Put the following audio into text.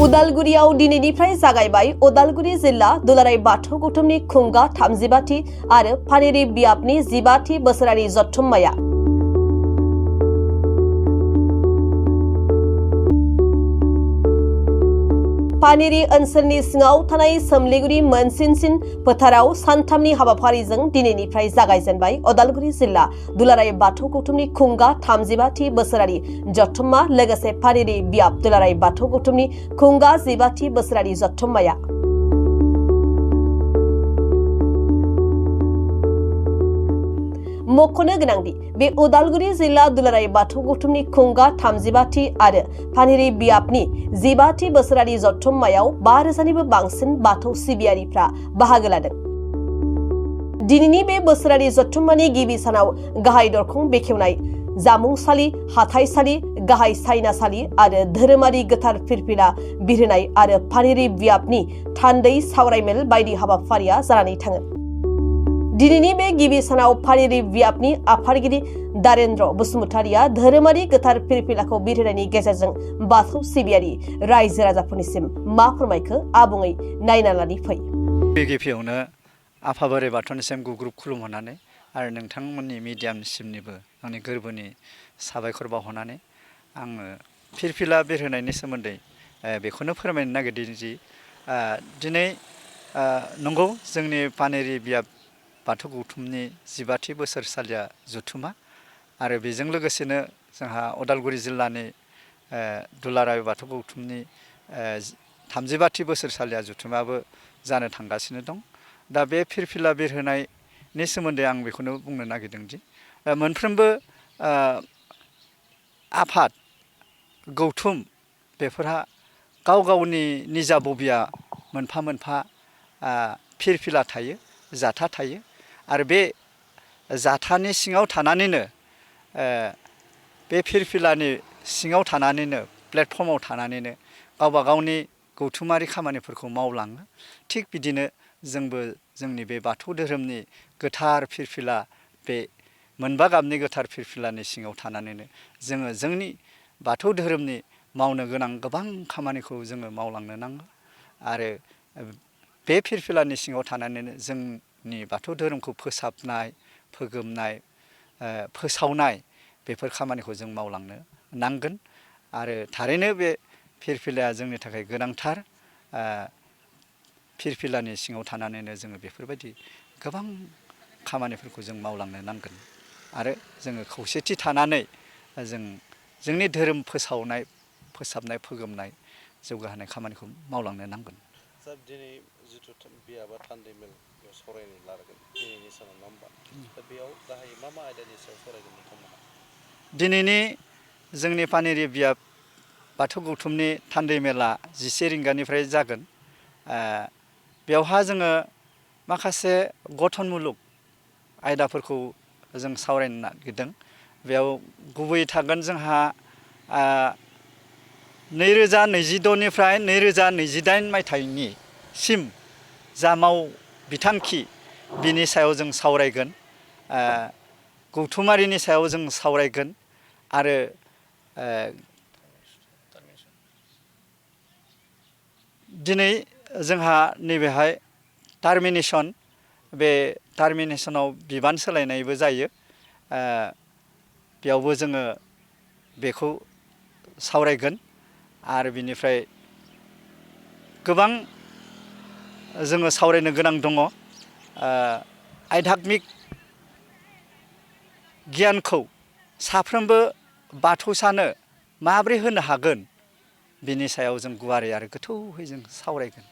उदालगुरियाव दिनैनिफ्राय जागायबाय उदालगुरि जिल्ला दुलाराय बाथौ गौथुमनि खुंगा 35थि आरो फानेरि बियाबनि 15थि बोसोरारि जथुम्माया पानेरि ओनसोलनि सिङाव थानाय सोमलिगुरि मोनसिनसिन फोथाराव सानथामनि हाबाफारिजों दिनैनिफ्राय जागायजेनबाय उदालगुरि जिल्ला दुलाराय बाथौ गौथुमनि खुंगा 35थि बोसोरारि जथुम्मा लोगोसे पानेरि बियाब दुलाराय बाथौ गौथुमनि खुंगा 15थि बोसोरारि जथुम्माया मख'नो गोनांदि बे उदालगुरि जिल्ला दुलाराय बाथौ गौथुमनि खुंगा 35थि आरो पानेरि बियाबनि 15थि बोसोरारि जथुम्मायाव 5000निबो बांसिन बाथौ सिबियारिफ्रा बाहागो लादों। दिनैनि बे बोसोरारि जथुम्मानि गिबि सानाव गाहाय दरखं बेखेवनाय जामुंसालि हाथाइसालि गाहाय सायनासालि आरो धोरोमारि गोथार फिरफिला बिरहोनाय आरो पानेरि बियाबनि थान्दै सावरायमेल बायदि हाबाफारिया जानानै थाङो। दिनैनि बे गिबि सानाव पानेरि बियाबनि आफादगिरि दारेन्द्र बसुमतारिया धोरोमारि गोथार फिरफिलाखौ बिरहोनायनि गेजेरजों बाथौ सिबियारि रायजो राजाफोरनिसिम मा फोरमायखो आबुङै नायना लानि फै। गिबियावनो आफा बोराइ बाथौनिसिम गुग्रुब खुलुमहरनानै आरो नोंथांमोननि मिडियामसिमनिबो आंनि गोरबोनि साबायखर बावहरनानै आङो फिरफिला बिरहोनायनि सोमोन्दै बेखौनो फोरमायनो नागिरदों जि दिनै नंगौ जोंनि पानेरि बियाब बाथौ गौथुमनि 15थि बोसोरसालिया जथुम्मा आरो बेजों लोगोसेनो जोंहा उदालगुरि जिल्लानि दुलाराय बाथौ गौथुमनि 35थि बोसोरसालिया जथुम्माबो जानो थांगासिनो दं। दा बे फिरफिला बिरहोनायनि सोमोन्दै आं बेखौनो बुंनो नागिरदों दि मोनफ्रोमबो आफाद गौथुम बेफोरहा गाव गावनि निजा बबिया मोनफा मोनफा फिरफिला थायो जाथा थायो आरो बे जाथानि सिङाव थानानैनो बे फिरफिलानि सिङाव थानानैनो प्लेटफर्माव थानानैनो गावबा गावनि गौथुमारि खामानिफोरखौ मावलाङो। थिग बिदिनो जोंबो जोंनि बे बाथौ धोरोमनि गोथार फिरफिला बे मोनबा गाबनि गोथार फिरफिलानि सिङाव थानानैनो जोङो जोंनि बाथौ धोरोमनि मावनो गोनां गोबां खामानिखौ जोङो मावलांनो नांगौ आरो बे फिरफिलानि सिङाव थानानैनो जोंनि बाथौ धोरोमखौ फोसाबनाय फोगोमनाय फोसावनाय बेफोर खामानिखौ जों मावलांनो नांगोन आरो थारैनो बे फिरफिलाया जोंनि थाखाय गोनांथार। फिरफिलानि सिङाव थानानैनो जोङो बेफोरबायदि गोबां खामानिफोरखौ जों मावलांनो नांगोन आरो जोङो खौसेथि थानानै जों जोंनि धोरोम फोसावनाय फोसाबनाय फोगोमनाय जौगाहोनाय खामानिखौ मावलांनो नांगोन। सार दिनै जिथु बियाबा थान्दै मेल सावरायनो लादों दिनैनि सानाव नङा होमबा दा बेयाव गाहायै मा आयदानि सायाव सावरायगोन नोंथांमोना? दिनैनि जोंनि पानेरि बियाब बाथौ गौथुमनि थान्दै मेला 11 रिंगानिफ्राय जागोन। बेवहा जोङो माखासे गठनमुलुग आयदाफोरखौ जों सावरायनो नागिरदों। बेयाव गुबै थागोन जोंहा 2026निफ्राय 2028 मायथाइनि सिम जा माव बिथांखि बिनि सायाव जों सावरायगोन। गौथुमारिनि सायाव जों सावरायगोन आरो दिनै जोंहा नैबेहाय टार्मिनेसन बे टार्मिनेसनाव बिबान सोलायनायबो जायो। बेयावबो जोङो बेखौ सावरायगोन आरो बिनिफ्राय गोबां जोङो सावरायनो गोनां दङ। आध्यात्मिक गियानखौ साफ्रोमबो बाथौसानो माब्रै होनो हागोन बिनि सायाव जों गुवारै आरो गोथौयै जों सावरायगोन।